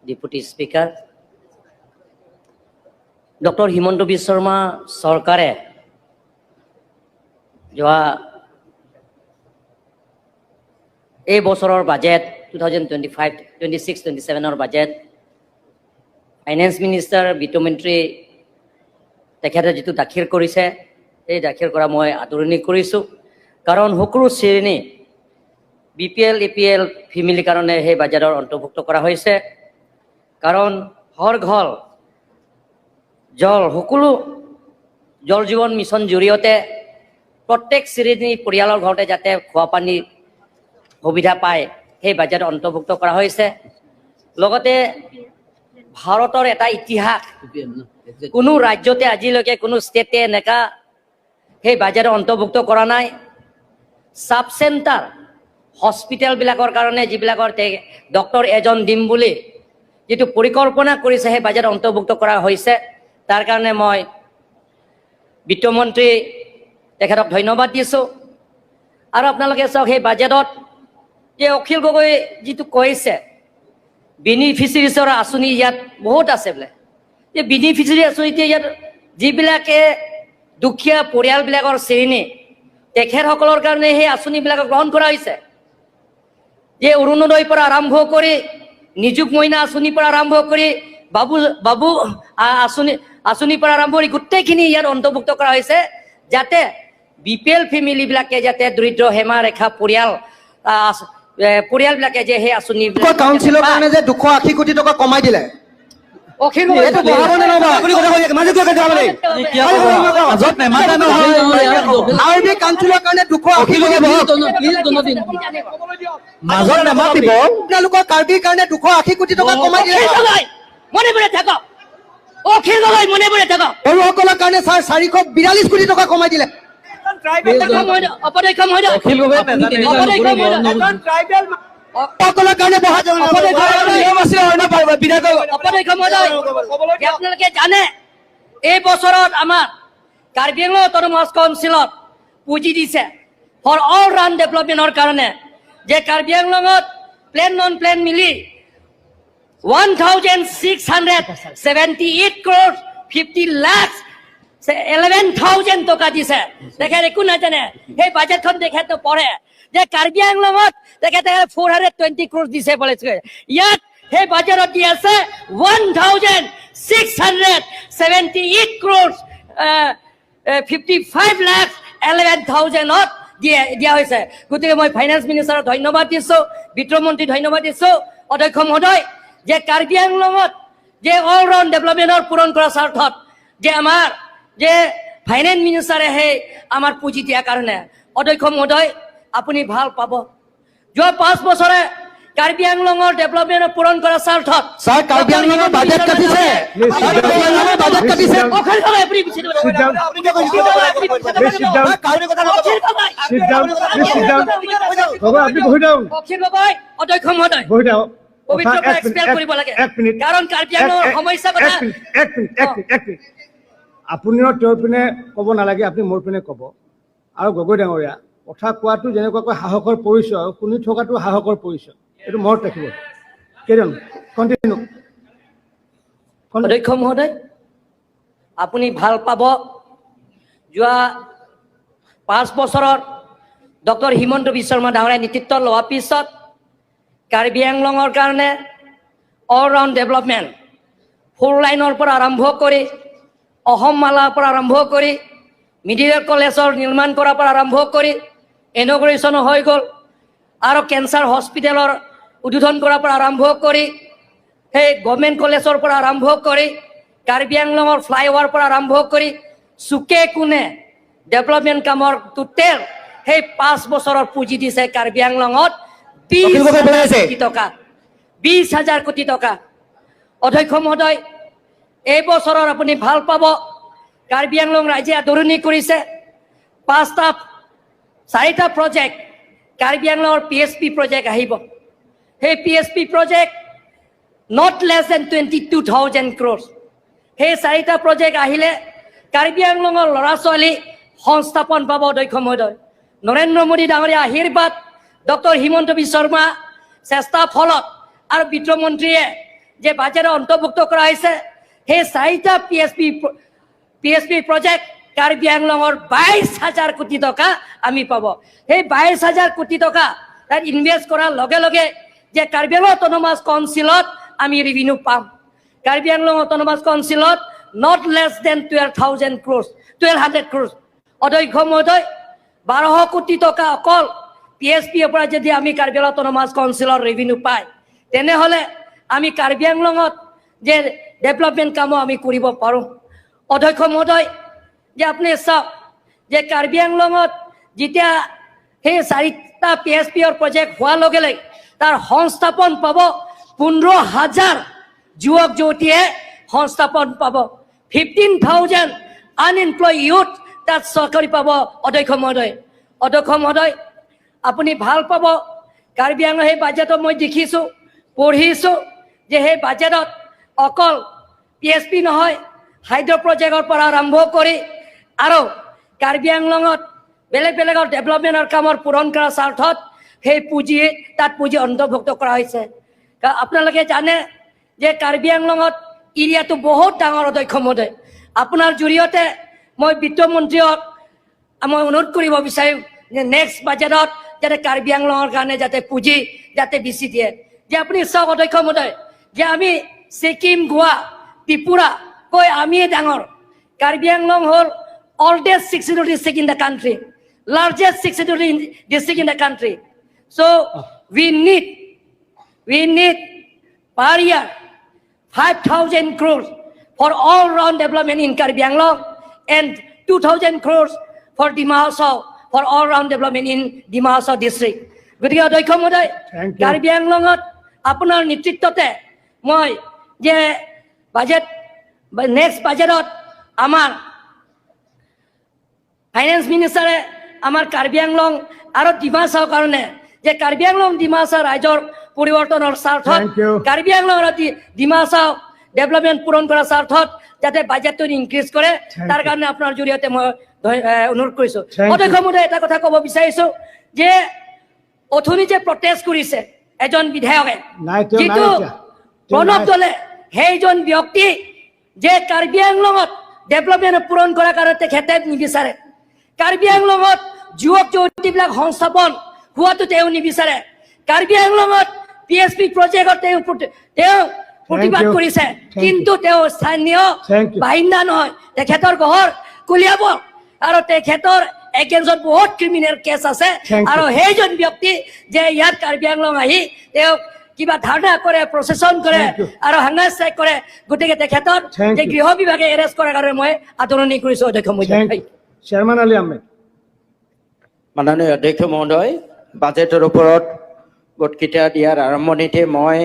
Deputy Speaker. Doctor Himanta Biswa Sarma চৰকাৰে যোৱা এই বছৰৰ বাজেট, 2025 26 27ৰ বাজেট, ফাইনেন্স মিনিষ্টাৰ, বিত্তমন্ত্ৰী তেখেতে যিটো দাখিল কৰিছে, সেই দাখিল কৰা মই আদৰণি কৰিছোঁ। কাৰণ সকলো শ্ৰেণী বিপিএল, এপিএল ফেমিলিৰ কাৰণে সেই বাজেটৰ অন্তৰ্ভুক্ত কৰা হৈছে। কাৰণ হৰ ঘৰ জল, সকলো জল জীৱন মিছন জৰিয়তে প্ৰত্যেক শ্ৰেণী পৰিয়ালৰ ঘৰতে যাতে খোৱা পানী সুবিধা পায়, সেই বাজেট অন্তৰ্ভুক্ত কৰা হৈছে। লগতে ভাৰতৰ এটা ইতিহাস, কোনো ৰাজ্যতে আজিলৈকে কোনো ষ্টেটে এনেকা সেই বাজেট অন্তৰ্ভুক্ত কৰা নাই। চাব চেণ্টাৰ হস্পিটেলবিলাকৰ কাৰণে যিবিলাকৰ ডক্তৰ এজন দিম বুলি যিটো পৰিকল্পনা কৰিছে, সেই বাজেট অন্তৰ্ভুক্ত কৰা হৈছে। তাৰ কাৰণে মই বিত্তমন্ত্ৰী তেখেতক ধন্যবাদ দিছোঁ। আৰু আপোনালোকে চাওক, সেই বাজেটত যে অখিল গগৈ যিটো কৈছে, বেনিফিচিয়াৰিছৰ আঁচনি ইয়াত বহুত আছে বোলে, এই বেনিফিচিয়াৰী আঁচনিতে ইয়াত যিবিলাকে দুখীয়া পৰিয়ালবিলাকৰ শ্ৰেণী, তেখেতসকলৰ কাৰণে সেই আঁচনিবিলাক গ্ৰহণ কৰা হৈছে। যে অৰুণোদয়ৰ পৰা আৰম্ভ কৰি, নিযুত মইনা আঁচনিৰ পৰা আৰম্ভ কৰি, বাবু বাবু আঁচনিৰ পৰা আৰম্ভ কৰি গোটেইখিনি ইয়াত অন্তৰ্ভুক্ত কৰা হৈছে, যাতে বিপিএল ফেমিলিবিলাকে, যাতে দৰিদ্ৰ সীমা ৰেখা পৰিয়াল পৰিয়ালবিলাকে যে সেই আঁচনি কাউন্সিলৰ কাৰণে যে 280 কোটি টকা কমাই দিলে, অখিল এইটো বঢ়াব নে নবঢ়াব? আপুনি কথা কৈ থাকে, মাজত কিয় কাটি আপুনি? মাজত নেমাতে নহয়। কাৰ্বি কাউন্সিলৰ কাৰণে 280 অখিল কোটি গগৈ বহক। মাজত নেমাতিব। আপোনালোকৰ কাৰ্বিৰ কাৰণে 280 কোটি টকা কমাই দিলে। অখিল গগৈ, মনে মনে থাকক। অখিল গগৈ, মনে মনে থাকক। বড়োসকলৰ কাৰণে ছাৰ 442 কোটি টকা কমাই দিলে। অপদেক্ষ মহোদয়। অখিল গগৈ নাজানে। অপদেক্ষ মহোদয়। সকলৰ কাৰণে বঢ়াই নিয়ম আছিলে হয় ন বিধায়ক? অপদেক্ষ মহোদয়, যে আপোনালোকে জানে, এই বছৰত আমাৰ কাৰ্বি আংলং অট'নমাছ কাউন্সিলত পুঁজি দিছে ফৰ অল ৰাউণ্ড ডেভেলপমেণ্টৰ কাৰণে, যে কাৰ্বি আংলঙত প্লেন নন প্লেন মিলি 1678 crore 50 lakh 11,000 টকা দিছে। তেখেত একো নাজানে। সেই বাজেটখন তেখেত পঢ়ে যে কাৰ্বি আংলঙত তেখেতে 420 ক্ৰ'ৰ দিছে বোলে। ইয়াত সেই বাজেটত দি আছে 1678 crore 55 lakh 11 থাউজেণ্ডত দিয়া হৈছে। গতিকে মই ফাইনেন্স মিনিষ্টাৰক ধন্যবাদ দিছোঁ, বিত্তমন্ত্ৰী ধন্যবাদ দিছোঁ, অধ্যক্ষ মহোদয়, যে কাৰ্বি আংলঙত যে অল ৰাউণ্ড ডেভেলপমেণ্টৰ পূৰণ কৰাৰ স্বাৰ্থত যে আমাৰ যে ফাইনেন্স মিনিষ্টাৰে সেই আমাৰ পুঁজি দিয়াৰ কাৰণে। অধ্যক্ষ মহোদয়, আপুনি ভাল পাব, যোৱা 5 বছৰে কাৰ্বি আংলঙৰ ডেভেলপমেণ্ট পূৰণ কৰাৰ স্বাৰ্থত ছাৰ, কাৰ্বি আংলঙৰ বাজেট কাটিছে। কাৰ্বি আংলঙৰ বাজেট কাটিছে। অখিল গগৈ, আপুনি গুচি যাব। Sit down. Please sit down. Akhil Gogoi. Sit down. Please sit down. Gogoi, আপুনি বহি দিয়ক। অখিল গগৈ, অধ্যক্ষ মহোদয়, বহি দিয়ক। পবিত্ৰ কথা পৰা এক মিনিট, expel কৰিব লাগে। এক মিনিট। কাৰণ কাৰ্বি আংলঙৰ সমস্যা কথা এক মিনিট, এক মিনিট, এক মিনিট, এক মিনিট। আপুনিও তেওঁৰ পিনে ক'ব নালাগে, আপুনি মোৰ পিনে ক'ব। আৰু গগৈ ডাঙৰীয়া, কথা কোৱাটো যেনেকুৱাকৈ সাহসৰ পৰিচয়, শুনি থকাটো সাহসৰ পৰিচয়, এইটো মনত ৰাখিব। কেইজন কণ্টিনিউ। অধ্যক্ষ মহোদয়, আপুনি ভাল পাব, যোৱা 5 বছৰত ডক্টৰ হিমন্ত বিশ্ব শৰ্মা ডাঙৰীয়াই নেতৃত্ব লোৱাৰ পিছত কাৰ্বি আংলঙৰ কাৰণে অল ৰাউণ্ড ডেভেলপমেণ্ট, ফ'ৰ লাইনৰ পৰা আৰম্ভ কৰি, অসম মালাৰ পৰা আৰম্ভ কৰি, মেডিকেল কলেজৰ নিৰ্মাণ কৰাৰ পৰা আৰম্ভ কৰি, ইনঅগুৰেশ্যনো হৈ গ'ল, আৰু কেঞ্চাৰ হস্পিটেলৰ উদ্বোধন কৰাৰ পৰা আৰম্ভ কৰি, সেই গভৰ্ণমেণ্ট কলেজৰ পৰা আৰম্ভ কৰি, কাৰ্বি আংলঙৰ ফ্লাইঅভাৰ পৰা আৰম্ভ কৰি, চুকে কোণে ডেভেলপমেণ্ট কামৰ টোটেল সেই 5 বছৰৰ পুঁজি দিছে কাৰ্বি আংলঙত বিশ অখিল গগৈ বলাই হাজাৰ আছে। কোটি টকা, 20 হাজাৰ কোটি টকা। অধ্যক্ষ মহোদয়, এই বছৰৰ আপুনি ভাল পাব, কাৰ্বি আংলং ৰাইজে আদৰণি কৰিছে। পাঁচটা, চাৰিটা প্ৰজেক্ট কাৰ্বি আংলঙৰ পিএছপি প্ৰজেক্ট আহিব। সেই PSP project not less than 22,000 crores। সেই চাৰিটা প্ৰজেক্ট আহিলে কাৰ্বি আংলঙৰ ল'ৰা ছোৱালী সংস্থাপন পাব। অধ্যক্ষ মহোদয়, নৰেন্দ্ৰ মোদী ডাঙৰীয়া আশীৰ্বাদ, ডক্টৰ হিমন্ত বিশ্ব শৰ্মা চেষ্টাৰ ফলত আৰু বিত্তমন্ত্ৰীয়ে যে বাজেটত অন্তৰ্ভুক্ত কৰা হৈছে, সেই চাৰিটা P S P project Karbi আংলঙৰ 22 হাজাৰ কোটি টকা আমি পাব। সেই 22 হাজাৰ কোটি টকা তাত ইনভেষ্ট কৰাৰ লগে লগে যে কাৰ্বি আংলং অট'নমাছ কাউন্সিলত আমি ৰেভিনিউ পাম। কাৰ্বি আংলং অট'নমাছ কাউন্সিলত not less than 12,000 crores, 1,200 crores। অধ্যক্ষ মহোদয়, 1,200 কোটি টকা অকল পি এছ পিৰ পৰা যদি আমি কাৰ্বি আংলং অট'নমাছ কাউন্সিলৰ ৰেভিনিউ পায়, তেনেহ'লে আমি কাৰ্বি আংলঙত যে ডেভেলপমেণ্ট কামো আমি কৰিব পাৰোঁ। অধ্যক্ষ মহোদয়, যে আপুনি চাওক যে কাৰ্বি আংলঙত যেতিয়া সেই চাৰিটা পি এছ পিৰ প্ৰজেক্ট হোৱাৰ লগে লগে তাৰ সংস্থাপন পাব, 15 হাজাৰ যুৱক যুৱতীয়ে সংস্থাপন পাব। 15,000 আনএমপ্লয় ইউথ তাত চাকৰি পাব। অধ্যক্ষ মহোদয়, অধ্যক্ষ মহোদয়, আপুনি ভাল পাব কাৰ্বি আংলং সেই বাজেটত মই দেখিছোঁ, পঢ়িছোঁ যে সেই বাজেটত অকল পি এছ পি নহয়, হাইড্ৰ' প্ৰজেক্টৰ পৰা আৰম্ভ কৰি আৰু কাৰ্বি আংলঙত বেলেগ বেলেগৰ ডেভেলপমেণ্টৰ কামৰ পূৰণ কৰাৰ স্বাৰ্থত সেই পুঁজি তাত পুঁজি অন্তৰ্ভুক্ত কৰা হৈছে। কাৰণ আপোনালোকে জানে যে কাৰ্বি আংলঙত এৰিয়াটো বহুত ডাঙৰ। অধ্যক্ষ মহোদয়, আপোনাৰ জৰিয়তে মই বিত্তমন্ত্ৰীক মই অনুৰোধ কৰিব বিচাৰিম যে নেক্সট বাজেটত যাতে কাৰ্বি আংলঙৰ কাৰণে যাতে পুঁজি যাতে বেছি দিয়ে। যে আপুনি চাওক অধ্যক্ষ মহোদয়, যে আমি ছিকিম, গোৱা, ত্ৰিপুৰা কৈ আমিয়ে ডাঙৰ। কাৰ্বি আংলং হ'ল oldest sixth schedule district in the country, largest sixth schedule district in the country. So we need per year 5,000 crores for all-round development in Karbi Anglong and 2,000 crores for Dima Hasao, for all-round development in Dima Hasao district. গতিকে অধ্যক্ষ মহোদয়, Thank you. Karbi আংলঙত আপোনাৰ নেতৃত্বতে মই যে budget, next বাজেটত আমাৰ finance মিনিষ্টাৰে আমাৰ কাৰ্বি আংলং আৰু ডিমাচাৰ কাৰণে যে কাৰ্বি আংলং, ডিমাচা ৰাইজৰ পৰিৱৰ্তনৰ স্বাৰ্থত, Thank you. Karbi Anglong আৰু ডিমাচাও ডেভেলপমেণ্ট পূৰণ কৰাৰ স্বাৰ্থত যাতে বাজেটটো ইনক্ৰিজ কৰে, Thank তাৰ you. কাৰণে আপোনাৰ জৰিয়তে মই অনুৰোধ কৰিছো। Thank you. অধ্যক্ষ মহোদয়, এটা কথা ক'ব বিচাৰিছো যে অথনি যে প্ৰটেষ্ট কৰিছে এজন বিধায়কে, নাই, তেওঁ নাই যিটো এতিয়া। তেওঁ প্ৰণৱ নাই। দলে, সেইজন ব্যক্তি যে কাৰ্বি আংলঙত ডেভেলপমেণ্ট পূৰণ কৰাৰ কাৰণে তেখেতে নিবিচাৰে, কাৰ্বি আংলঙত যুৱক যুৱতীবিলাক সংস্থাপন হোৱাটো তেওঁ নিবিচাৰে, কাৰ্বি আংলঙত পি এছ পি প্ৰজেক্টত তেওঁ প্ৰতিবাদ you. কৰিছে, Thank you. কিন্তু তেওঁ স্থানীয় Thank you. বাসিন্দা নহয়। তেখেতৰ ঘৰ কলিয়াবৰ আৰু তেখেতৰ এগেইনষ্টত বহুত ক্ৰিমিনেল কেছ আছে। Thank you. আৰু সেইজন ব্যক্তি যে ইয়াত কাৰ্বি আংলং আহি তেওঁ কিবা ধাৰণা কৰে, প্ৰচেছন কৰে Thank you. আৰু হাংগাৰ ষ্ট্ৰাইক কৰে, গতিকে তেখেতৰ Thank যে you. গৃহ বিভাগে এৰেষ্ট কৰাৰ কাৰণে মই আদৰণি কৰিছো, অধ্যক্ষ মহোদয়। Thank you. Sherman Ali Ahmed. মাননীয় অধ্যক্ষ মহোদয়, বাজেটৰ ওপৰত বক্তৃতা দিয়াৰ আৰম্ভণিতে মই